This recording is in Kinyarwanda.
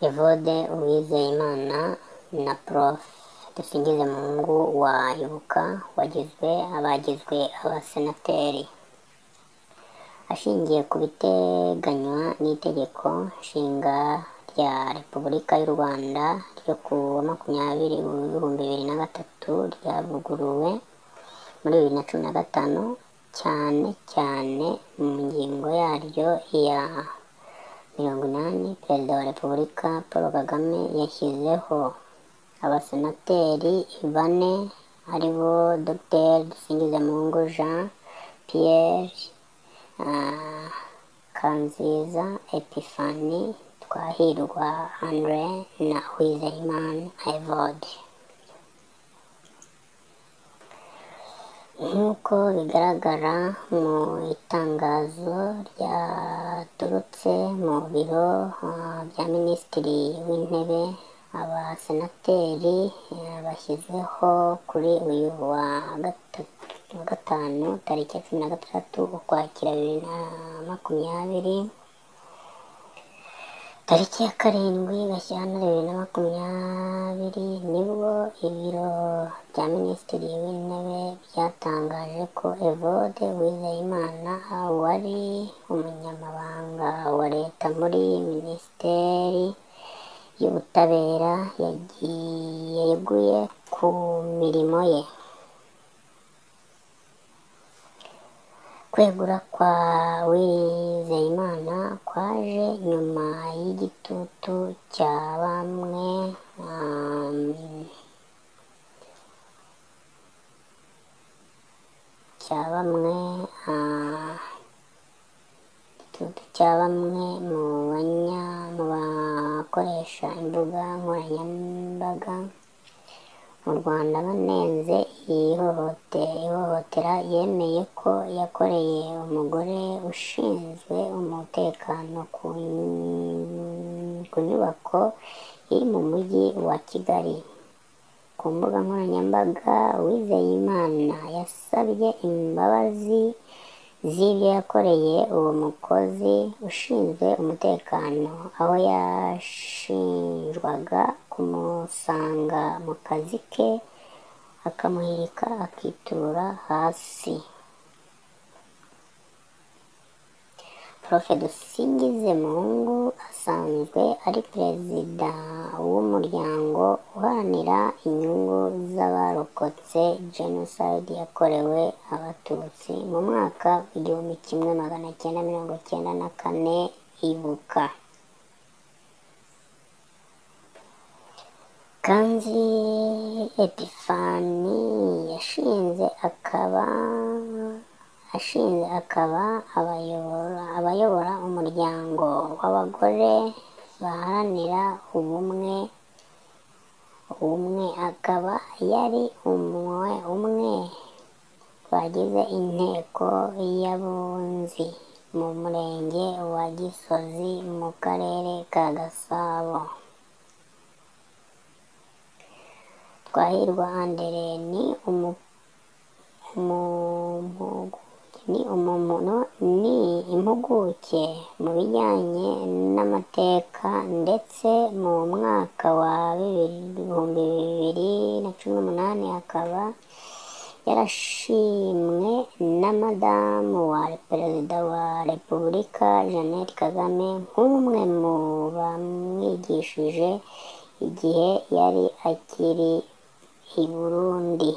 Evode Uwizeyimana na Prof Dusingizemungu wa Ibuka wagizwe abagizwe abasenateri. Ashingiye ku biteganywa n'Itegeko Nshinga rya Repubulika y'u Rwanda ryo ku wa 20 2003 ryavuguruwe muri 2015, cyane cyane mu ngingo yaryo ya 80, Perezida wa Repubulika Paul Kagame yashyizeho abasenateri bane, aribo Dr Dusingizemungu Jean Pierre, Kanziza Epiphanie, Twahirwa Andre na Uwizeyimana Evode. Nk'uko bigaragara mu itangazo ryaturutse mu biro bya Minisitiri w'Intebe, abasenateri bashyizweho kuri uyu wa gatanu tariki ya 16 Ukwakira 2020. Tariki ya 7 Gashyantare 2020 nibwo ibiro bya Minisitiri w'Intebe byatangaje ko Evode Uwizeyimana wari umunyamabanga wa Leta muri Minisiteri y'Ubutabera yeguye ku mirimo ye. Kwegura kwa Uwizeyimana kwaje nyuma y'igitutu cya bamwe mu bakoresha imbuga nkoranyambaga mu Rwanda banenze ihohotera yemeye ko yakoreye umugore ushinzwe umutekano ku nyubako iri mu mujyi wa Kigali. Ku mbuga nkoranyambaga, Uwizeyimana yasabye imbabazi z'ibyo yakoreye uwo mukozi ushinzwe umutekano, aho yashinjwaga kumusanga mu kazi ke akamuhirika akitura hasi. Prof Dusingizemungu asanzwe ari perezida w'umuryango uharanira inyungu z'abarokotse Jenoside yakorewe Abatutsi mu mwaka w'1994, Ibuka. Kanzi Epiphanie yashinze akaba abayobora umuryango w'abagore baharanira ubumwe, akaba yari umwe bagize inteko y'abunzi mu murenge wa Gisozi mu karere ka Gasabo. Twahirwa Andre ni impuguke mu bijyanye n'amateka, ndetse mu mwaka wa 2018 akaba yarashimwe na Madamu wa Perezida wa Repubulika Jeannette Kagame nk'umwe mu bamwigishije igihe yari akiri i Burundi.